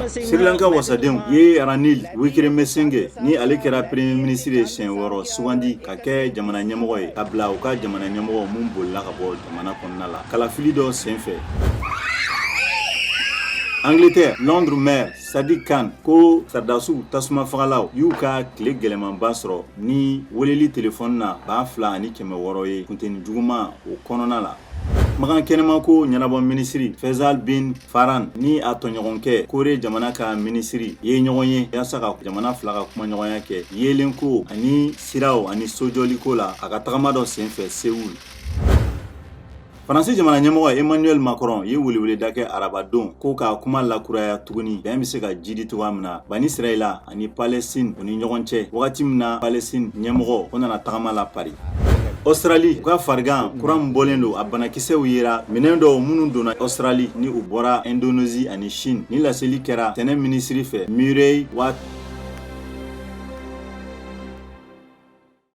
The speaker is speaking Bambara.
Sri Lanka wasadenw ye Ranil Wickremesinghe, ni ale kɛra premier ministre ye siɲɛ wɔɔrɔ, sugandi ka kɛ jamana ɲɛmɔgɔ ye ka bila u ka jamana ɲɛmɔgɔ mun bolila ka bɔ jamana kɔnɔna la kalafili dɔ senfɛ. Angleterre, Londres maire Sadiq Khan ko sɔrɔdasiw tasuma fagalaw y'u ka tile gɛlɛmanba sɔrɔ ni weleli telefɔni na 2600 ye funteni juguman o kɔnɔna la. Kumakan kɛnɛma ko ɲɛnabɔ minisiri Faisal bin Farhan ni a tɔɲɔgɔnkɛ Kore jamana ka minisiri ye ɲɔgɔn ye yaasa ka jamana fila ka kumaɲɔgɔnya kɛ yeelenko ani siraw ani sojɔliko la a ka tagama dɔ senfɛ Seoul. Faransi jamana ɲɛmɔgɔ Emmanuel Macron ye weleweleda kɛ arabadon ko k'a kuma lakuraya tuguni bɛn bɛ se ka jidi cogoya min na Bani Israɛla ani Palestine u ni ɲɔgɔn cɛ, wagati min na Palestine ɲɛmɔgɔ o nana tagama la Paris. Australie, u ka farigan kura min bɔlen don, a banakisɛw yera minɛn dɔw minnu donna Australie ni u bɔra Indonésie ani Chine. Ni laseli kɛra sɛnɛ minisiri fɛ Murray Watt.